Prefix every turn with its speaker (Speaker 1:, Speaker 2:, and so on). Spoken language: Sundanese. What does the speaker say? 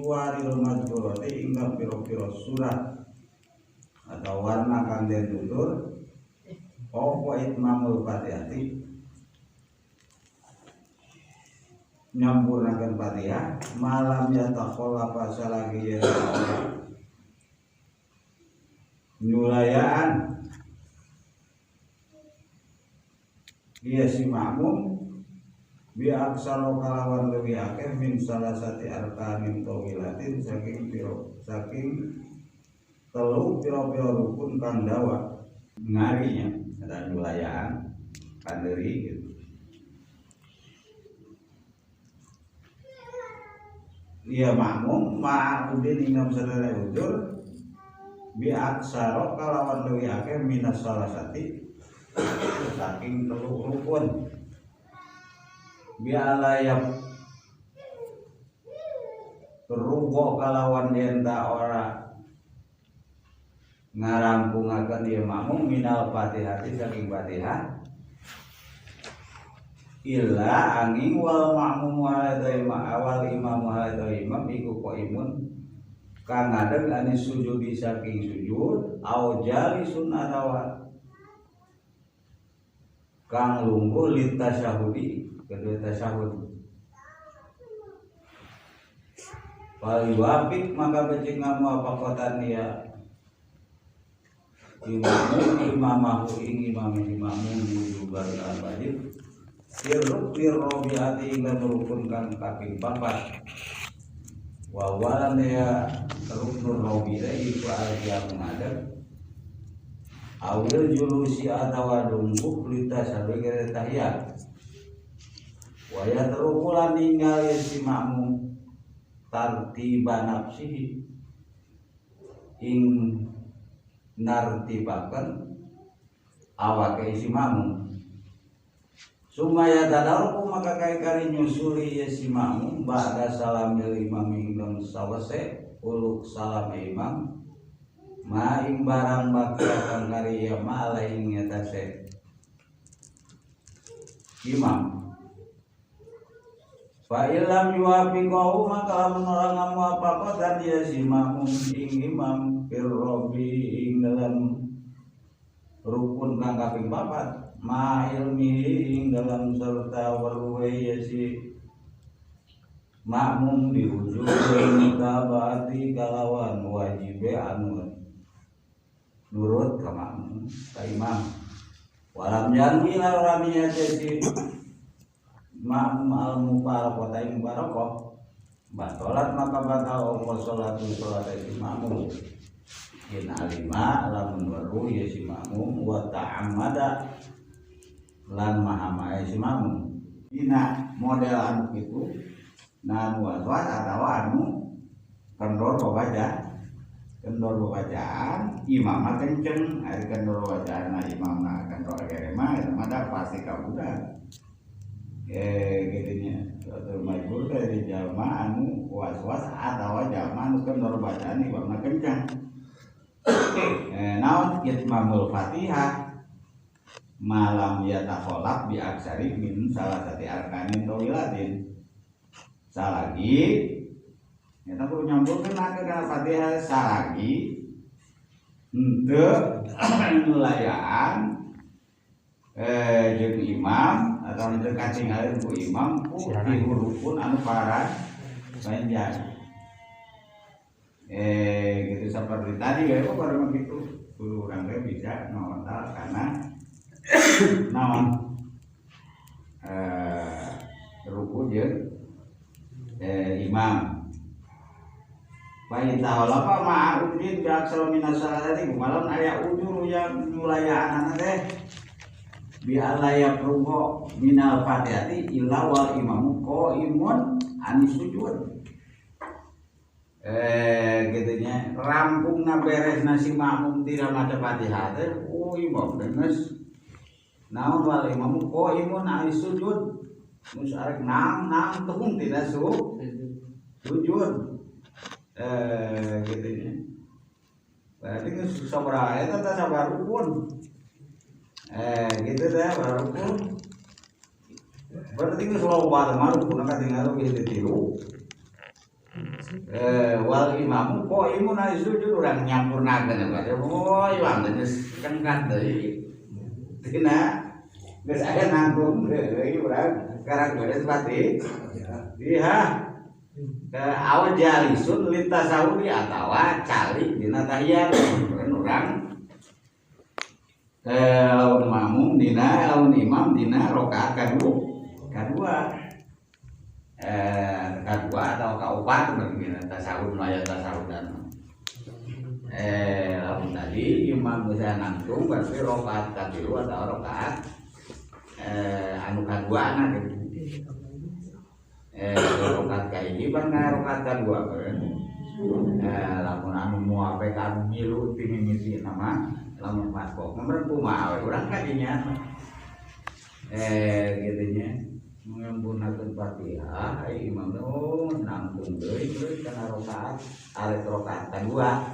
Speaker 1: suwaril mazkurati ing pira-pira surat atau warna kang den tutur apa itmamul Fatihati nyampurnakeun Fatihah malam yatakhallafa salagi yen nyulayaan iya si makmum bi aksara kalawan leuwih akeh min salasati arkanin tawilatin saking pira saking telu pira-pira rukun kang dawa ngarinya ada nyulayaan kanderi gitu. Iya makmum ma'udin ingam sadaya ujur bi aksara kalawan leuwih akeh minas salasati saking telu rukun bi alayap rugo kalawan yen ta ora ngarampungaken ieu makmum minal Fatihati saking Fatihah illa angin wal makmum awal imam wa imam iku qaimun kang ngadeg ane sujud saking sujud au jalisun atawa kang lungguh litasyahudi kedua tasyahud fal yuwafik maka becik ngamuwafaqatan ya imamu imamahu ing imam imamu wujuban wajib firruknir robiati ing rukun kang kaping papat wa walan ya ruknur robi'ah iku al-qiyam ngadeg awil julusi atawa lungguh litasyahud tahiyat wa yatruku lan ninggal si makmum tartiba nafsihi ing nartibaken awake si makmum sumaya tadaruku maka kai kari nyusuli ye si makmum ba'da salamil imam ing dalem sawese uluk salam imam ma ing barang bakal kang kari ya ma alaihi ngatase imam fa illam yuwafiqahu maka lamun ora ngamuwafaqatan ya si makmum ing imam firrobi ing dalam rukun kang kaping papat ma ilmihi ing dalam serta weruhe ya si makmum diwujud mutabaati kalawan wajibe anu nurut ka makmum ka imam walam yanwi lan ora niat si makmum al mufaraqata ing mufaraqah batalat maka batal apa salatu salat si makmum in alima lamun weruh ya si makmum wa ta'ammada lan maha si makmum dina model anu kitu nah anu waswas atawa anu kendor babaca kendor babacaan imam mah kenceng ari kendor babacaan mah imam mah kendor gere mah eta mah da pasti kabudak gitunya suatu majbur dari jalma anu was-was atawa jalma anu kendor bacaan imam mah kenceng naon itmamul Fatihah malam yatakholaf bi aksari min salah satu arkanin tawilatin salagi eta kudu nyambungkeun kana Fatihah salagi henteu nyulayaan jeung imam atau henteu katingalin ku imam ku dihurufun anu parah panjang gitu seperti tadi ya kok baru gitu kudu urang teh bisa nontal karena naon ruku jeung imam fa in ta'ala ma'a udin bi aksara minas salati malam aya ujur yang nyulayaanana teh bi alla yafrugo minal fatihati illa wal imamu qaimun anis sujud gitunya rampungna beres nasi makmum tidak maca Fatihah teh imam geus naon wal imamu qaimun anis sujud geus arek nang nang tina sujud gitunya berarti geus sabaraha eta teh sabaraha rukun gitu teh sabaraha rukun berarti geus loba mah rukunna katingal leuwih ti tilu Wal imamu qaimun ala sujud urang nyampurnakeun berarti oh imam teh geus kengkat deui tina geus aya nangtung deui urang sekarang beres Fatihah aw jalisun litasahudi atawa calik dina tahiyat urang lawan makmum dina lawan imam dina rakaat kadua kadua atau kaopat begini tasahud aya tasahudan lamun tadi imam geus nangtung berarti rakaat katilu atau rakaat anu kaduana gitu rakaat kahiji pan kana rakaat kadua kan lamun anu muape ka anu milu ti mimiti nama lamun masbuk meureun kumaha we urang ka dinya kitu nya nyempurnakeun Fatihah ai imam teh oh nangtung deui deui kana rakaat arek rakaat kadua